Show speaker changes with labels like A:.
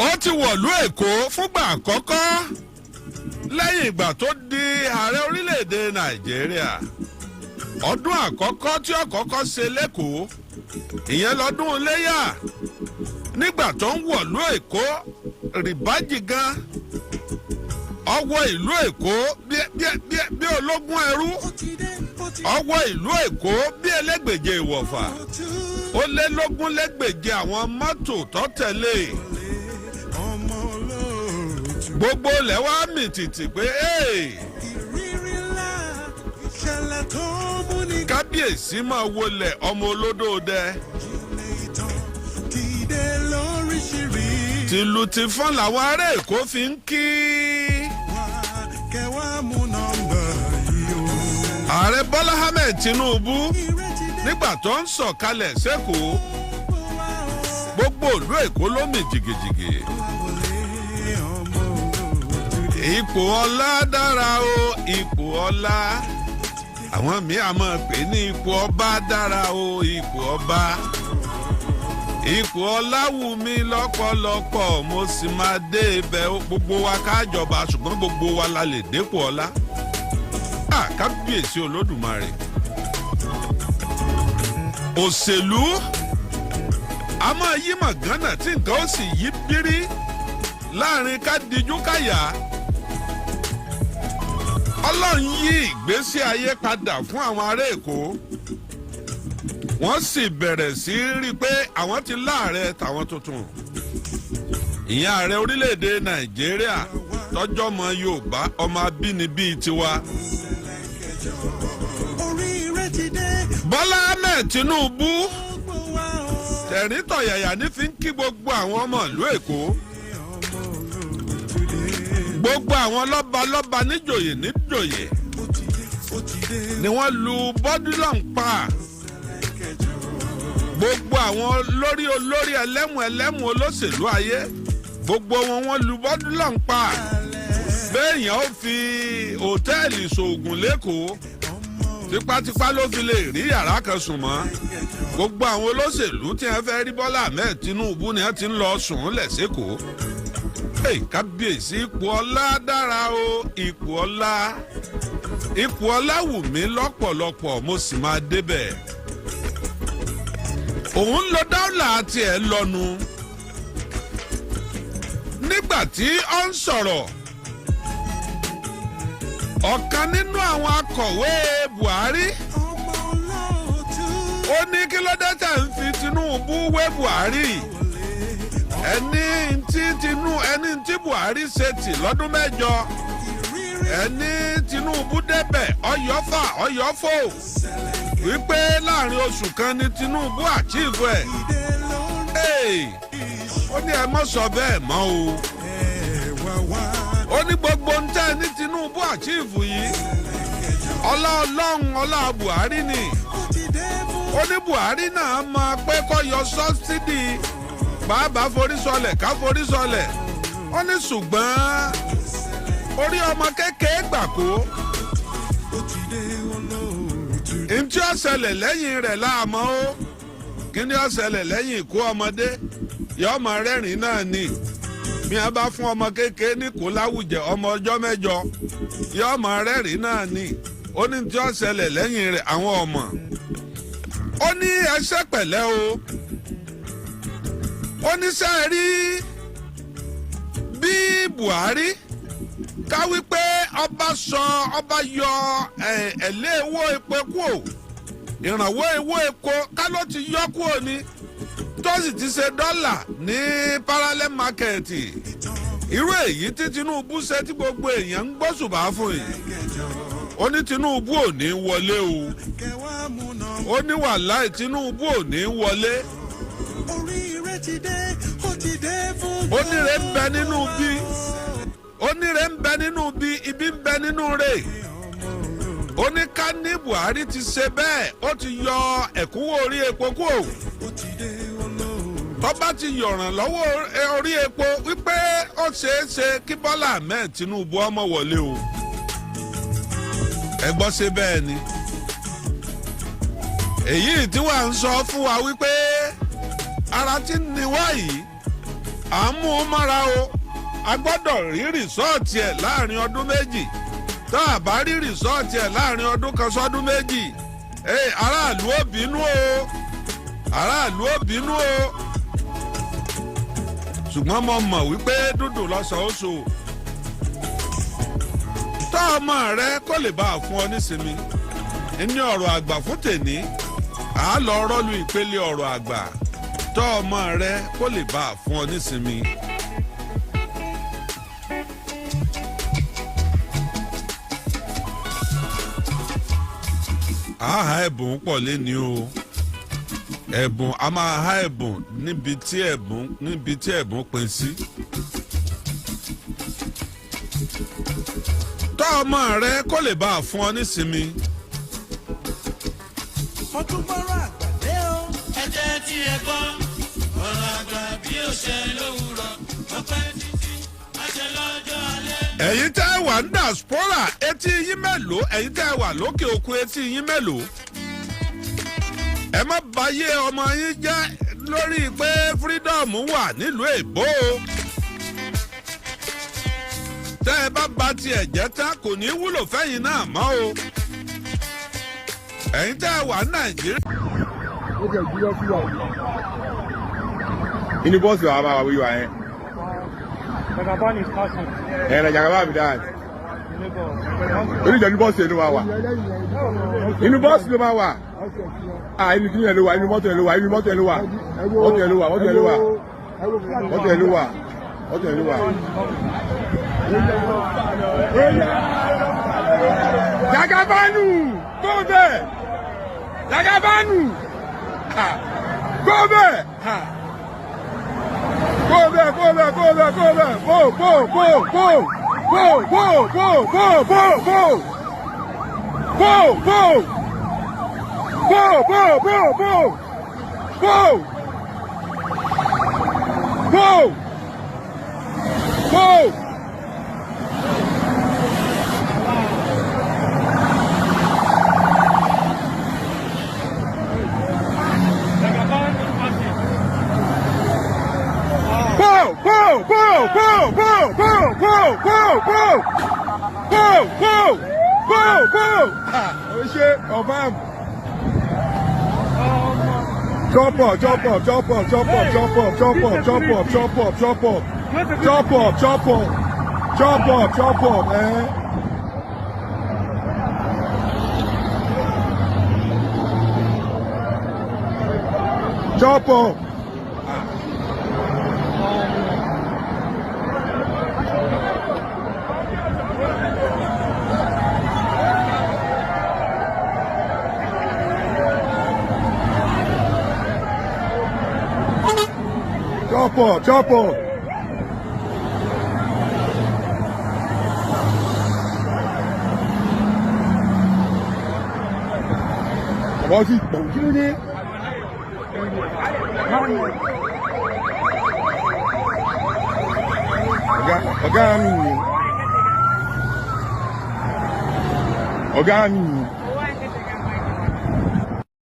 A: Ó ti wọ̀lú Èkó fúngbà àkọ́kọ́ lẹ́yìn ìgbà tó di ààrẹ orílẹ̀-èdè Nàìjíríà. Ọdún àkọ́kọ́ tí ó kọ́kọ́ ṣe lẹ́kọ̀ọ́, ìyẹn lọ́dún iléyà. Nígbà tó ń wọ̀lú Èkó rìbájì gan, ọwọ́ ìlú Èkó bí ológun ẹrú, ọwọ́ ìlú Èkó bí ẹlẹ́gbẹ̀jẹ̀ ìwọ̀fà, ó lé lógún lẹ́gbẹ̀jẹ̀ àwọn mọ́tò tó tẹ̀lé. Gbogbo ilẹ̀ wá mì tìtì pé
B: Ìrírí ńlá, ìṣẹ̀lẹ̀ tó múni
A: kábíyèsí, máa wọlé, ọmọ olódò dẹ.
B: Ìjìnlẹ̀ ìtàn ti dé lóríṣiríṣi.
A: Tìlù tìfọ́n làwọn ará Èkó fi ń kí
B: Wá kẹwàá mú nọ́mbà yìí o.
A: Ààrẹ Bọ́lá Ahmed Tinubu
B: Ìrètí dé
A: nígbà tó ń sọ̀kalẹ̀ sẹ́kọ̀ọ́.
B: gbogbo wa o.
A: Gbogbo ìlú Èkó ló mì jìgìjìgì.
B: Wọlé, ọmọ olóòtú dé.
A: Ipò ọlá dára o, ipò ọlá. Àwọn míì á máa pè ní ipò ọba dára o, ipò ọba. Ipò ọlá wù mí lọ́pọ̀lọpọ̀, mo sì máa dé ibẹ̀ o. Gbogbo wa ká jọba, ṣùgbọ́n gbogbo wa la lè dépò ọlá. À, kábíyèsí Olódùmarè! Òṣèlú a máa yí màgánà tí nǹkan ó sì yí bírí láàrin ká dijú káyà. Ọlọ́run yí ìgbésí ayé padà fún àwọn ará Èkó, wọ́n sì bẹ̀rẹ̀ sí í rí i pé àwọn ti láàrẹ tàwọn tuntun, ìyẹn ààrẹ orílẹ̀-èdè Nàìjíríà tọ́jọ́ ọmọ Yorùbá, ọmọ abínibí tiwa.
B: Oríire ti dé.
A: Bọ́lá Ahmed Tinubu,
B: gbogbo wa o.
A: tẹ̀rín tọ̀yàyà ní fi ń kí gbogbo àwọn ọmọ ìlú Èkó,
B: Ọmọ olóòtú dé.
A: gbogbo àwọn lọ́balọ́ba, níjòyè níjòyè
B: Ó ti dé, ó ti dé.
A: ni wọ́n lu bọ́dúlọ̀n pa.
B: Kẹjọ.
A: Gbogbo àwọn olórí olórí, ẹlẹ́mù ẹlẹ́mù, olóṣèlú ayé, gbogbo wọn, wọ́n lu bọ́dúlọ̀n pa. Béèyàn ó fi hòtẹ́ẹ̀lì ṣoògùn lẹ́kọ̀ọ́, tipátipá ló fi lè rí yàrá kan sùn mọ́. Gbogbo àwọn olóṣèlú tí wọ́n fẹ́ rí Bọ́lá Ahmed Tinubu ni wọ́n ti ń lọ sùn lẹ̀ sẹ́kọ̀ọ́. Hey, kábíyèsí! Ipò ọlá dára o, ipò ọlá. Ipò ọlá wù mí lọ́pọ̀lọpọ̀, mo sì máa débẹ̀. Òun ń lo dáwùlà tiẹ̀ lọ́nu. Nígbà tí ó ń sọ̀rọ̀, ọ̀kan nínú àwọn akọ̀wé Buhari,
B: Ọmọ olóòtú.
A: ó ní, "Kí ló dé tẹ̀ ń fi Tinubu wé Buhari? Ẹni tí Tinu ẹni tí Buhari ṣe tì lọ́dún 8,
B: Ìrírí
A: ẹni Tinubu débẹ̀, ọyọ́fà ọyọ́fò, wípé láàrin oṣù kan ni Tinubu achieve ẹ̀."
B: dé lórí.
A: Hey, ó ní, "Ẹ mọ̀ sọ bẹ́ẹ̀ mọ́ o."
B: Ẹ wá wá.
A: Ó ní gbogbo ń tẹ́ ní Tinubu achieve yìí, ọlá Ọlọ́run, ọlá Buhari ni.
B: Ó ti dé fún.
A: Ó ní Buhari náà mọ̀ pé kó yọ subsidy, bàbá forí sọlẹ̀ ká forí sọlẹ̀. Ó ní ṣùgbọ́n orí ọmọ kékeré gbà kó.
B: Ó ti dé, olóòtú dé.
A: Ntí ó ṣẹlẹ̀ lẹ́yìn rẹ̀ láàmú ó. Kí ni ó ṣẹlẹ̀ lẹ́yìn ikú ọmọdé? Yọ ọmọ rẹ́rìn náà ni. Bí wọ́n bá fún ọmọ kékeré ní kó láwùjẹ, ọmọ ọjọ́ 8, yọ ọmọ rẹ́rìn náà ni. Ó ní tí ó ṣẹlẹ̀ lẹ́yìn rẹ̀, àwọn ọmọ. Ó ní ẹsẹ̀ pẹ̀lẹ́ o. Ó ní sẹ́ẹ̀ rí bí Buhari ká wípé ọba sọ ọba yọ ẹ̀lẹ́ owó epo kúò, ìrànwọ́ owó epo, ká ló ti yọ kúò ni, tó sì ti ṣe dọ́là ní parallel market, irú èyí tí Tinubu ṣe tí gbogbo èèyàn ń gbóṣùbà fún yìí, ó ní Tinubu ò ní wọlé o.
B: Kẹwàá mú nọ́mbà.
A: Ó ní wàláì, Tinubu ò ní wọlé.
B: Oríire ti dé, ó ti dé fún.
A: Ó níre ń bẹ nínú bí, ó níre ń bẹ nínú bí, ibi ń bẹ nínú rẹ̀. Ó ní ká ní Buhari ti ṣe bẹ́ẹ̀, ó ti yọ ẹ̀kúnwó orí epo kúò,
B: Ó ti dé, olóòtú.
A: tó bá ti yọ̀ràn lọ́wọ́ orí epo, wípé ó ṣeé ṣe kí Bọ́lá Ahmed Tinubu ọmọ wọlé o. Ẹ gbọ́, ṣe bẹ́ẹ̀ ni? Èyí tí wàá ń sọ fún wa wípé ara ti ń ni wá yìí. À ń mú un mọ́ra o. A gbọ́dọ̀ rí result ẹ̀ láàrin ọdún 2. Tá a bá rí result ẹ̀ láàrin ọdún 1 sọ́dún 2, ee, aráàlú ò bínú o, aráàlú ò bínú o. Ṣùgbọ́n mo mọ̀ wípé dúdú lọ́sàn ó so. Tọ́ ọmọ rẹ kó lè bá a fún ọ nísinmi ní ọ̀rọ̀ àgbà fún tèní. À á lọ rọ́ọ̀lù ìpele ọ̀rọ̀ àgbà. Tọ́ ọmọ rẹ kó lè bá a fún ọ nísinmi. Àhá, ẹ̀bùn pọ̀ léni o. Ẹ̀bùn, a máa há ẹ̀bùn níbi tí ẹ̀bùn pín sí. Tọ́ ọmọ rẹ kó lè bá a fún ọ nísinmi.
B: Mo tún gbọ́rọ̀ àgbà dé o.
C: Ẹ jẹ́ tí ẹ gbọ́ ọ̀rọ̀ àgbà bí ó ṣe lówùrọ̀, ó pẹ́ títí àṣẹ lọ́jọ́ alẹ́.
A: Ẹ̀yin tẹ́ ẹ wà ní diaspora, etí yín mélòó? Ẹ̀yin tẹ́ ẹ wà lókè òkun, etí yín mélòó? Ẹ má báyé ọmọ yín jẹ́ lórí pé freedom wà nílùú èbó o. Tẹ́ ẹ bá ba tiẹ̀ jẹ́ tán, kò ní wúlò fẹ́yìn náà mọ́ o. Ẹ̀yin tẹ́ ẹ wà ní Nàìjíríà.
D: Ó jẹ́ ìdílé fún wa.
E: Inú bọ́ọ̀sì wa máa wà wíwá yẹn.
F: Jagaban is passing.
E: Ẹ̀ ẹ̀ Jagaba be that.
F: In Lagos.
E: Oníjọ inú bọ́ọ̀sì yẹn ló máa wà. Inú bọ́ọ̀sì ló máa wà. Ah, inú kíni yẹn ló wà, inú mọ́tò yẹn ló wà, inú mọ́tò yẹn ló wà. Mọ́tò yẹn ló wà, mọ́tò yẹn ló wà. Mọ́tò yẹn ló wà. Mọ́tò yẹn ló wà. Jagabanu! Go there! Jagabanu! Ah, go there! Ah. Go there, go there, go there, go there! Go, go, go, go! Go, go, go, go, go, go! Go, go! Go, go, go, go! Go! Go! Go!
F: Jagaban is passing.
E: Go, go, go, go, go, go, go, go, go! Go, go! Go, go! Ah, ó ṣe confirm. Chop up, chop up, chop up, chop up, chop up, chop up, chop up, chop up, chop up. Chop up, chop up. Chop up, chop up, eh? Chop up. Chop up, chop up. Bàbá ti pọ̀, kí ló dé? Ọ̀gá, ọ̀gá mi ni. Ọ̀gá mi ni.